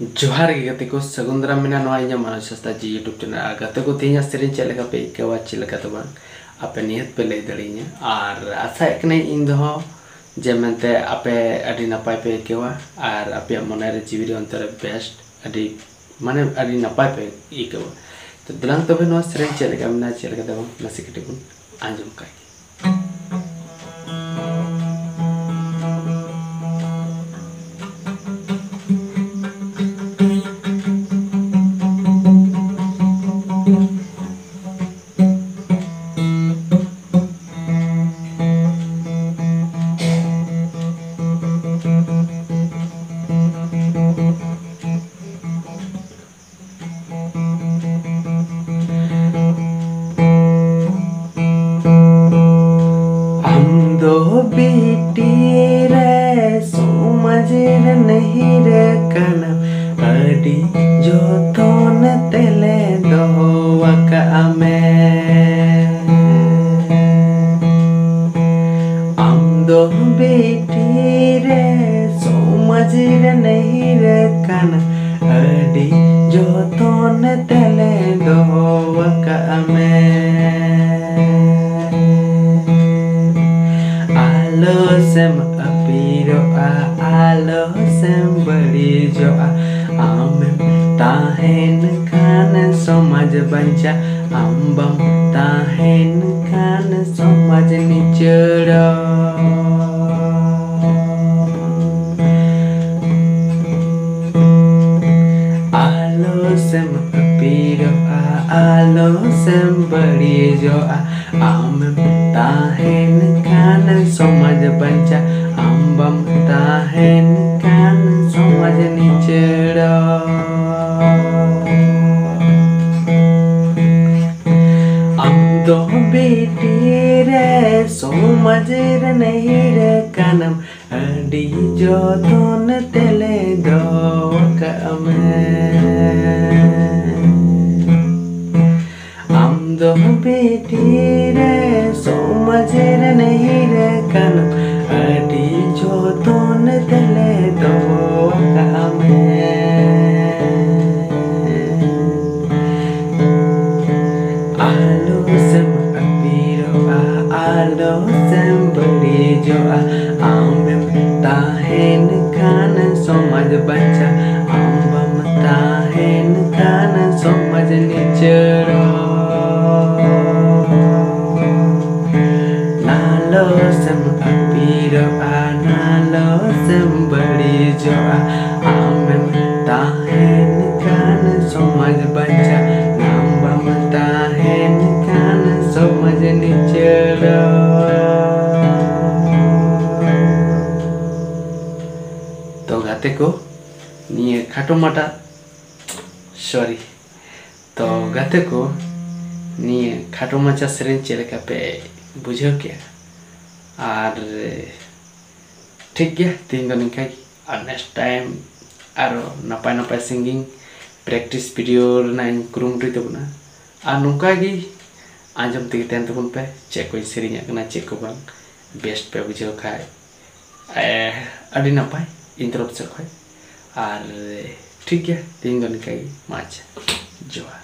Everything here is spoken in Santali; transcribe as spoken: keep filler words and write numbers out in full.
ᱡᱚᱦᱟᱨ ᱜᱮ ᱜᱟᱛᱮ ᱠᱚ, ᱥᱟᱹᱜᱩᱱ ᱫᱟᱨᱟᱢ ᱢᱮᱱᱟᱜᱼᱟ ᱱᱚᱣᱟ ᱤᱧᱟᱹᱜ ᱢᱟᱱᱚᱥ ᱦᱟᱸᱥᱫᱟ ᱡᱤ YouTube channel᱾ ᱟᱨ ᱜᱟᱛᱮ ᱠᱚ, ᱛᱮᱦᱮᱧᱟᱜ ᱥᱮᱨᱮᱧ ᱪᱮᱫ ᱞᱮᱠᱟ ᱯᱮ ᱟᱹᱭᱠᱟᱹᱣᱟ, ᱪᱮᱫ ᱞᱮᱠᱟ ᱫᱚ ᱵᱟᱝ, ᱟᱯᱮ ᱱᱤᱦᱟᱹᱛ ᱯᱮ ᱞᱟᱹᱭ ᱫᱟᱲᱮᱭᱟᱹᱧᱟ᱾ ᱟᱨ ᱟᱥᱟᱭᱮᱫ ᱠᱟᱹᱱᱟᱹᱧ ᱤᱧ ᱫᱚ ᱦᱚᱸ ᱡᱮ ᱢᱮᱱᱛᱮ ᱟᱯᱮ ᱟᱹᱰᱤ ᱱᱟᱯᱟᱭ ᱯᱮ ᱟᱹᱭᱠᱟᱹᱣᱟ ᱟᱨ ᱟᱯᱮᱭᱟᱜ ᱢᱚᱱᱮ ᱨᱮ ᱡᱤᱣᱤ ᱨᱮ ᱚᱱᱛᱚᱨ ᱨᱮ best, ᱟᱹᱰᱤ ᱢᱟᱱᱮ ᱟᱹᱰᱤ ᱱᱟᱯᱟᱭ ᱯᱮ ᱟᱹᱭᱠᱟᱹᱣᱟ᱾ ᱛᱚ ᱫᱮᱞᱟᱝ ᱛᱚᱵᱮ ᱱᱚᱣᱟ ᱥᱮᱨᱮᱧ ᱪᱮᱫ ᱞᱮᱠᱟ ᱢᱮᱱᱟᱜᱼᱟ, ᱪᱮᱫ ᱞᱮᱠᱟ ᱫᱚ ᱵᱟᱝ, ᱱᱟᱥᱮ ᱠᱟᱹᱴᱤᱡ ᱵᱚᱱ ᱟᱸᱡᱚᱢ ᱠᱟᱜ ᱜᱮ᱾ ᱟᱢ ᱫᱚ ᱵᱤᱴᱤ ᱨᱮ ᱥᱚᱢᱟᱡᱽ ᱨᱮᱱ ᱦᱤᱨᱟᱹ ᱠᱟᱱᱟᱢ, ᱟᱹᱰᱤ ᱡᱚᱛᱚᱱ ᱛᱮᱞᱮ ᱫᱚᱦᱚ ᱟᱠᱟᱫ ᱢᱮ᱾ ᱟᱢ ᱫᱚ ᱵᱤᱴᱤ ᱨᱮ ᱥᱚᱢᱟᱡᱽ ᱨᱮᱱ ᱦᱤᱨᱟᱹ ᱠᱟᱱᱟᱢ, ᱟᱹᱰᱤ ᱡᱚᱛᱚᱱ ᱛᱮᱞᱮ ᱫᱚᱦᱚ ᱟᱠᱟᱫ ᱢᱮ᱾ ᱟᱞᱚ ᱥᱮᱢ ᱟᱹᱯᱤᱨᱚᱜᱼᱟ, ᱟᱞᱚ ᱥᱮᱢ ᱵᱟᱹᱲᱤᱡᱚᱜᱼᱟ᱾ ᱟᱢᱮᱢ ᱛᱟᱦᱮᱱ ᱠᱷᱟᱱ ᱥᱚᱢᱟᱡᱽ ᱵᱟᱧᱪᱟᱜᱼᱟ, ᱟᱢ ᱵᱟᱢ ᱛᱟᱦᱮᱱ ᱠᱷᱟᱱ ᱥᱚᱢᱟᱡᱽ ᱱᱤᱪᱟᱹᱲᱚᱜᱼᱟ᱾ ᱟᱞᱚ ᱥᱮᱢ ᱟᱹᱯᱤᱨᱚᱜᱼᱟ, ᱟᱞᱚ ᱥᱮᱢ ᱵᱟᱹᱲᱤᱡᱚᱜᱼᱟ᱾ ᱟᱢᱮᱢ ᱛᱟᱦᱮᱱ ᱠᱷᱟᱱ ᱥᱚᱢᱟᱡᱽ ᱵᱟᱧᱪᱟᱜᱼᱟ, ᱟᱢ ᱵᱟᱢ ᱛᱟᱦᱮᱱ ᱠᱷᱟᱱ ᱥᱚᱢᱟᱡᱽ ᱱᱤᱪᱟᱹᱲᱚᱜᱼᱟ᱾ ᱟᱢ ᱫᱚ ᱵᱤᱴᱤ ᱨᱮ ᱥᱚᱢᱟᱡᱽ ᱨᱮᱱ ᱦᱤᱨᱟᱹ ᱠᱟᱱᱟᱢ, ᱟᱹᱰᱤ ᱡᱚᱛᱚᱱ ᱛᱮᱞᱮ ᱫᱚᱦᱚ ᱠᱟᱜ ᱢᱮ᱾ ᱟᱢ ᱫᱚ ᱵᱤᱴᱤ ᱨᱮ ᱥᱚᱢᱟᱡᱽ ᱨᱮᱱ ᱦᱤᱨᱟᱹ ᱠᱟᱱᱟᱢ, ᱟᱹᱰᱤ ᱡᱚᱛᱚᱱ ᱛᱮᱞᱮ ᱫᱚᱦᱚ ᱠᱟᱜ ᱢᱮ᱾ ᱥᱚᱢᱟᱡᱽ ᱵᱟᱧᱪᱟᱜ, ᱟᱢ ᱵᱟᱢ ᱛᱟᱦᱮᱱ ᱠᱷᱟᱱ ᱥᱚᱢᱟᱡᱽ ᱱᱤᱪᱟᱹᱲᱚᱜ᱾ ᱱᱟᱞᱚᱥᱮᱢ ᱟᱹᱯᱤᱨᱚᱜᱼᱟ, ᱱᱟᱞᱚᱥᱮᱢ ᱵᱟᱹᱲᱤᱡᱚᱜᱼᱟ, ᱟᱢᱮᱢ ᱛᱟᱦᱮᱱ ᱠᱷᱟᱱ ᱥᱚᱢᱟᱡᱽ ᱵᱟᱧᱪᱟᱜ, ᱟᱢ ᱵᱟᱢ ᱛᱟᱦᱮᱱ ᱠᱷᱟᱱ ᱥᱚᱢᱟᱡᱽ ᱱᱤᱪᱟᱹᱲᱚᱜ᱾ ᱛᱚ ᱜᱟᱛᱮ ᱠᱚ, ᱱᱤᱭᱟᱹ ᱠᱷᱟᱴᱚ ᱢᱟᱴᱟ, ᱥᱚᱨᱤ, ᱛᱚ ᱜᱟᱛᱮ ᱠᱚ, ᱱᱤᱭᱟᱹ ᱠᱷᱟᱴᱚ ᱢᱟᱪᱷᱟ ᱥᱮᱨᱮᱧ ᱪᱮᱫ ᱞᱮᱠᱟ ᱯᱮ ᱵᱩᱡᱷᱟᱹᱣ ᱠᱮᱜᱼᱟ? ᱟᱨ ᱴᱷᱤᱠ ᱜᱮᱭᱟ, ᱛᱮᱦᱮᱧ ᱫᱚ ᱱᱤᱝᱠᱟ ᱜᱮ᱾ ᱟᱨ ᱱᱮᱠᱥᱴ ᱴᱟᱭᱤᱢ ᱟᱨᱚ ᱱᱟᱯᱟᱭ ᱱᱟᱯᱟᱭ ᱥᱤᱝᱜᱤᱝ ᱯᱨᱮᱠᱴᱤᱥ ᱵᱷᱤᱰᱤᱭᱳ ᱨᱮᱱᱟᱜ ᱤᱧ ᱠᱩᱨᱩᱢᱩᱴᱩᱭ ᱛᱟᱵᱚᱱᱟ᱾ ᱟᱨ ᱱᱚᱝᱠᱟ ᱜᱮ ᱟᱸᱡᱚᱢ ᱛᱮᱜᱮ ᱛᱟᱦᱮᱱ ᱛᱟᱵᱚᱱ ᱯᱮ, ᱪᱮᱫ ᱠᱚᱧ ᱥᱮᱨᱮᱧᱮᱫ ᱠᱟᱱᱟ, ᱪᱮᱫ ᱠᱚ ᱵᱟᱝ, ᱵᱮᱥᱴ ᱯᱮ ᱵᱩᱡᱷᱟᱹᱣ ᱠᱷᱟᱡ, ᱮ, ᱟᱹᱰᱤ ᱱᱟᱯᱟᱭ ᱤᱧ ᱛᱚᱨᱚᱯ ᱥᱮᱫ ᱠᱷᱚᱡ᱾ ᱟᱨ ᱴᱷᱤᱠ ᱜᱮᱭᱟ, ᱛᱮᱦᱮᱧ ᱫᱚ ᱱᱤᱝᱠᱟ ᱜᱮ᱾ ᱢᱟ ᱟᱪᱪᱷᱟ, ᱡᱚᱦᱟᱨ᱾